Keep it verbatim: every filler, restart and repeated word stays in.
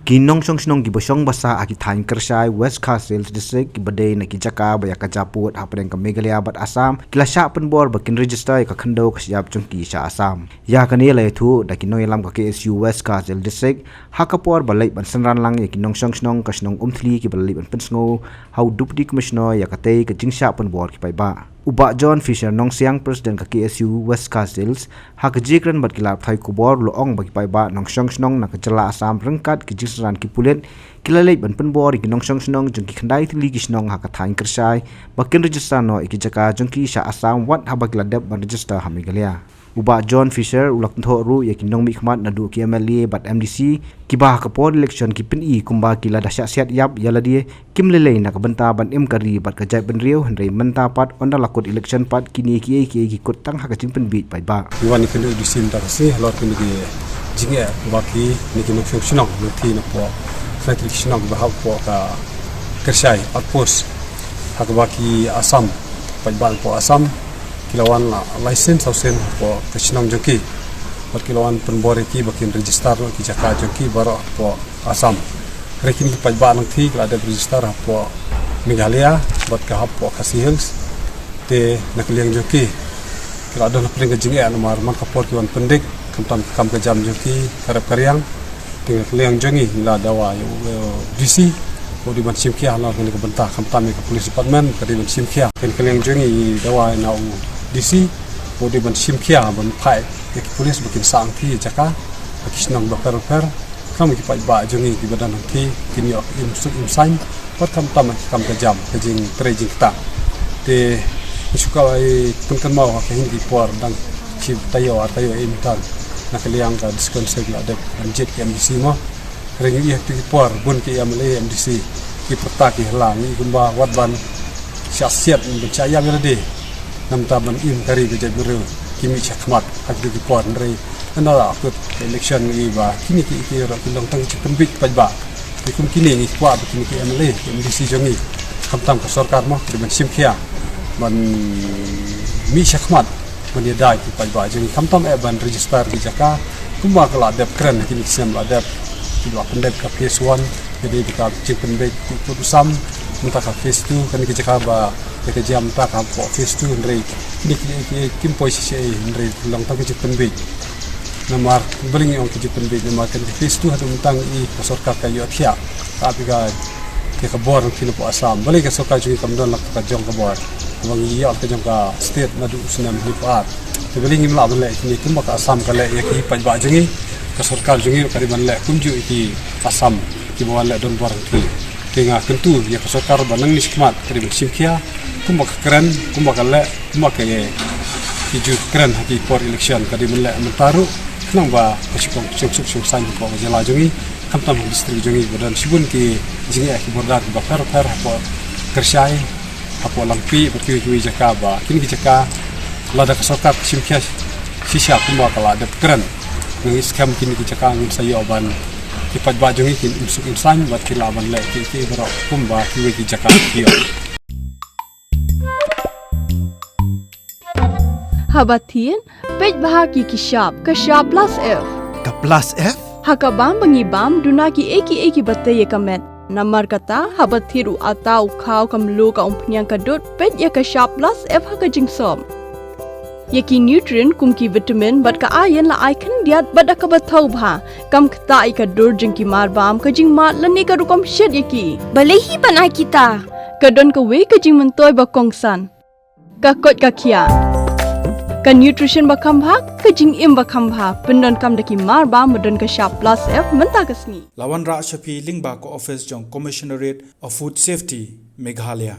Ki nongshong shnong kiba shong basa ha ki thaiñ kyrshai West Khasi Hills District kiba dei na ki jaka ba ïa ka japuit hapdeng ka Meghalaya bad Assam ki la shah pynbor ba kin register ïa ka khyndew ka shyiap jong ki sha Assam. Ïa kane la ïathuh da ki nongïalam ka K S U West Khasi Hills District ha ka por ba leit ban synran lang ïa ki nongshong shnong ka shnong Umthli kiba la leit ban pynsngew ha u Deputy Commissioner ïa katei ka jingshah pynbor ki paidbah. U Bah John Fisher Nongsiang, President ka K S U West Khasi Hills, ha ka jingkren bad ki lad pathai khubor u la ong ba ki paidbah nongshong shnong na ka jylla Assam ryngkat ki jingsynran ki pulit ki la leit ban pynbor ïa ki nongshong shnong jong ki khyndai tylli ki shnong ha ka thaiñ kyrshai ba kin register noh ïa ki jaka jong ki sha Assam wat haba ki la dep ban register ha Meghalaya. U Bah John Fisher u la kynthoh ruh ïa ki nongmihkhmat naduh ki M L A bad M D C kiba ha ka por election ki pyni kumba ki la da shah siat ïap ïa lade, kim lei lei na ka bynta ban im ka ri bad ka jaitbynriew, hynrei mynta pat ynda la kut election pat kine kiei kiei ki kut tang ha ka jingpynbiej paidbah. Ngi wan ïa kane ka D C mynta ka sngi halor kine ki jingeh ba kine ki nongshong shnong nangta napoh kine ki shnong ba hapoh ka kyrshai outpost ha kaba ki Assam, paidbah napoh Assam ki la wan la lai sien saw sien hapoh ka shnong jong ki bad ki la wan pynbor ïa ki ba kin register noh ki jaka jong ki baroh hapoh Assam. Hynrei kine ki paidbah nangta ki la dep register hapoh Meghalaya bad ka hapoh Khasi Hills. Te na ka liang jong ki ki la don hapdeng ka jingeh namar man ka por ki wan pyndik khamtam ka kam ka jam jong ki ka rep ka riang. Te na ka liang jong ngi ngi la dawa ïa u, ïa u D C ba u dei ban shim khia na kane ka bynta, khamtam ïa ka police department ka dei ban shim khia. Te na ka liang jong ngi ngi dawa ïa u D C ba u dei ban shim khia ban phai ïa ki police ba kin sah nangta ïa jaka ha ki shnong bapher bapher. Khnang ba ki paidbah jong ngi kiba don hangta kin ïoh im suk im saiñ bad khamtam ha ki kam ka jam, ka jingtrei jingktah. Te ngi shu kwah ban pynkynmaw ha kine ki por dang shi taïew ar taïew im tang na ka liang ka district council la dep ban jied ki M D C mo. Hynrei ngi ïohi ha kine ki por bun ki M L A M D C ki pyrta ki hala ngi kumba wat ban shah siat ban shah ïam ïa lade. Namar ban im ka ri ka jaitbynriew ki mih shakhmat ha kine ki por, hynrei ynda la kut election ngi ba kine ki, ki ruh ki long tang ki jingpynbiej paidbah. Te kum kine ngi kwah ba kine ki M L A ki M D C jong ngi khamtam ka sorkar mo ka dei ban shim khia ban mih shakhmat ban ïada ïa ki paidbah jong ngi, khamtam eh ban register ki jaka kumba ka la dep kren ha kine ki snem la dep, ki la pyndep ka phase one, ka dei ka jingpynbiej kut u sam, mynta ka phase two, kane ka jaka ba ïa ka jam mynta ka hapoh phase two, hynrei kine ki, ki, kim poi shisha, hynrei long tang ka jingpynbiej. Namar balei ngi ong ka jingpynbiej, namar kane ka phase two haduh mynta ngi i ka sorkar ka ïohthiah ka ap ïa ka, ïa ka bor nangta napoh Assam. Balei ka sorkar jong ngi kam don la ka jong ka bor, ba ngi ïoh la ka jong ka state naduh u snem hynñiewphew ar. Te balei ngim lah ban leh kine kumba ka Assam ka leh ïa ki paidbah jong ngi? Ka sorkar jong ngi ka dei ban leh kumjuh ïa ki Assam kiba wan leh donbor ha ki. Te nga kyntu ïa ka sorkar ba nangne shakhmat ka dei ban shim khia kumba ka kren, kumba ka leh, kumba ka ïa ki ju kren ha ki por election ka dei ban leh mynta ruh, khnang ba ka shong, shong suk shong saiñ hapoh ka jylla jong ngi, khamtam ha district jong ngi ba don shibun ki jingeh ki border kiba pher pher hapoh kyrshai, hapoh Langpih bad kiwei kiwei jaka ba kine ki jaka lada ka sorkar ka shim khia shisha kumba ka la dep kren, ngi skhem kine ki jaka ngin sa ïoh ban ki paidbah jong ngi kin im suk im saiñ bad kin lah ban leh ki, ki baroh kumba kiwei ki jaka ki ïoh. Haba thied, peit bha ki ki shap, ka shap plus F. Ka plus F? Ha ka bam ba ngi bam, duna kiei kiei kiba tei ïa ka met. Namar kata, haba thied u atta, u khaw, ka mluh, ka umphniang, ka dud, peit ïa ka shap plus F ha ka jingsop. Ïa ki nutrient kum ki vitamin bad ka iron la ai khyndiat bad da kaba thaw bha, kam ktah ïa ka dur jong ki marbam, ka jingmad lane ka rukom shet ïa ki. Balei hi ban ai kita? Ka don kawei ka jingmyntoi ba kongsan. Ka koit ka khiah. Ka nutrition ba kham bha, ka jingim ba kham bha, pyndonkam da ki marbam ba don ka shap plus F mynta ka sngi. La wanrah sha phi lyngba ka office jong Commissionerate of Food Safety, Meghalaya.